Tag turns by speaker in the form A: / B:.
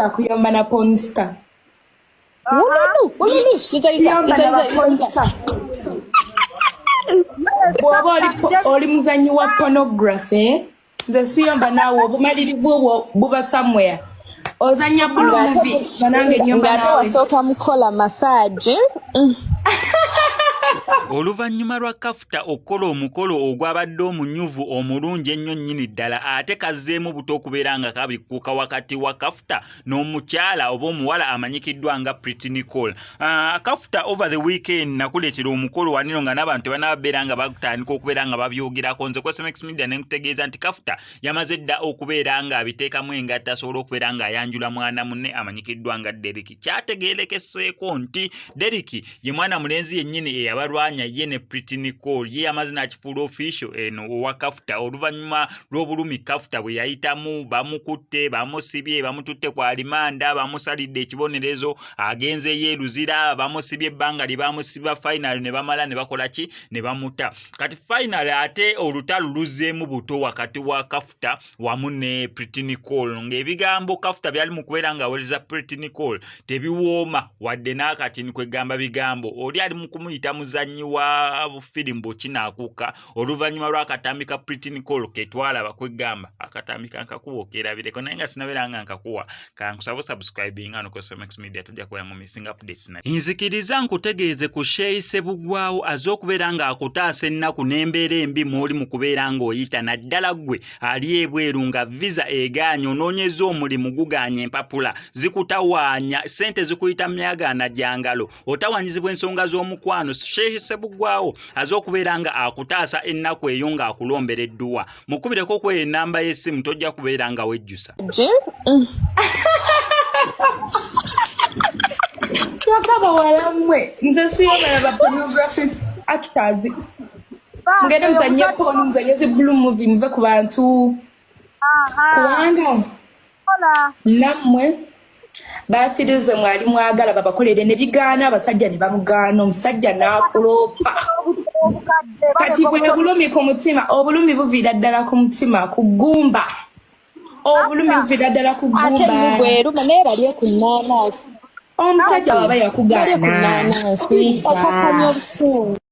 A: Saagala kuyomba na pornstar.
B: Wululu, wululu, yiza, yiza,
A: Siyomba
B: yiza,
A: na
B: yiza, yiza.
A: bapornstar. Bw'oba oli muzanyi wa pornography, nze siyomba naawe. Obumalirivu obwo buba somewhere. Ozanya blue
B: Ng'ate
A: movie nga nange nyomba
B: ng'ate
A: naawe.
B: Wasooka mukola massage.
C: Oluvannyuma lwa Kafuta okukola omukolo ogwabadde omunyuvu omulungi ennyo nnyini ddala, ate kazzeemu buto okubeera nga kabikkuka wakati wa Kafuta n'omukyala oba omuwala amanyikiddwa nga Pretty Nicole. Kafuta over the weekend nakuleetera omukolo wanino nga n'abantu tebanababeera nga batandika okubeera nga babyogerako. Nze ku SMX Media ne nkutegeeza nti Kafuta yamaze dda okubeera ng'abiteekamu engatta asobola okubeera ng'ayanjula mwana munne amanyikiddwa nga Deriki. Kyategeerekeseeko nti Deriki ye mwana mulenzi yennyini eyabalwanya ye ne Pretty Nicole. Ye yamaze n'akifuula official eno owa Kafuta oluvannyuma lw'obulumi Kafuta bwe yayitamu. Bamukutte, bamusibye, bamututte ku alimanda, bamusalidde ekibonerezo, agenze yeeruzira, bamusibye ebbanga lye bamusiba. Final ne bamala ne bakola ki? Ne bamuta. Kati final ate olutalo luzzeemu buto wakati wa Kafuta wamu ne Pretty Nicole, ng'ebigambo Kafuta byali mu kubeera ng'aweereza Pretty Nicole tebiwooma wadde n'akatini. Kwegamba bigambo oli ali mu kumuyita muzannyi wa firimu bwekinaakuka oluvannyuma lw'akatambi ka Pretty Nicole ketwalaba. Kwegamba akatambi kankakuwa okerabireko, naye nga sinabeera nga nkakuwa, kankusaba subscribing ano ku SMX Media, tujja kubeera mu missing updates. Na nzikiriza nkutegeeze ku Sheikh Sebugwawo aze okubeera ng'akutaasa ennaku n'embeera embi mw'oli mu kubeera ng'oyita, naddala ggwe ali ebweru nga visa egaanye, onoonyeza omulimu gugaanye, empapula zikutawaanya, ssente zikuyita myagaana gyangalo, otawaanyizibwa ensonga z'omukwano. Sheikh Sebugwawo aze okubeera nga akutaasa ennaku eyo ng'akulombera edduwa. Mukubireko ku eyo ennamba y'essimu, tojja kubeera nga wejjusa.
A: Kyokka bawala mmwe, nze siyomba na ba pornography actors. Mugende muzanye porn, muzanye zi blue movie, muve ku bantu, kubanga nammwe baasirize mwali mwagala babakolere ne bigaana, abasajja ne bamugaana, omusajja n'akuloopa. Kati bwe bulumi ku mutima, obulumi buviira ddala ku mutima, ku ggumba. Obulumi buviira ddala ku
B: Ate
A: ggumba.
B: bweruma, naye balye ku nnaanansi.
A: Omusajja waba
B: Balye ku
A: yakugaana
B: nnaanansi, bakakanya obusungu.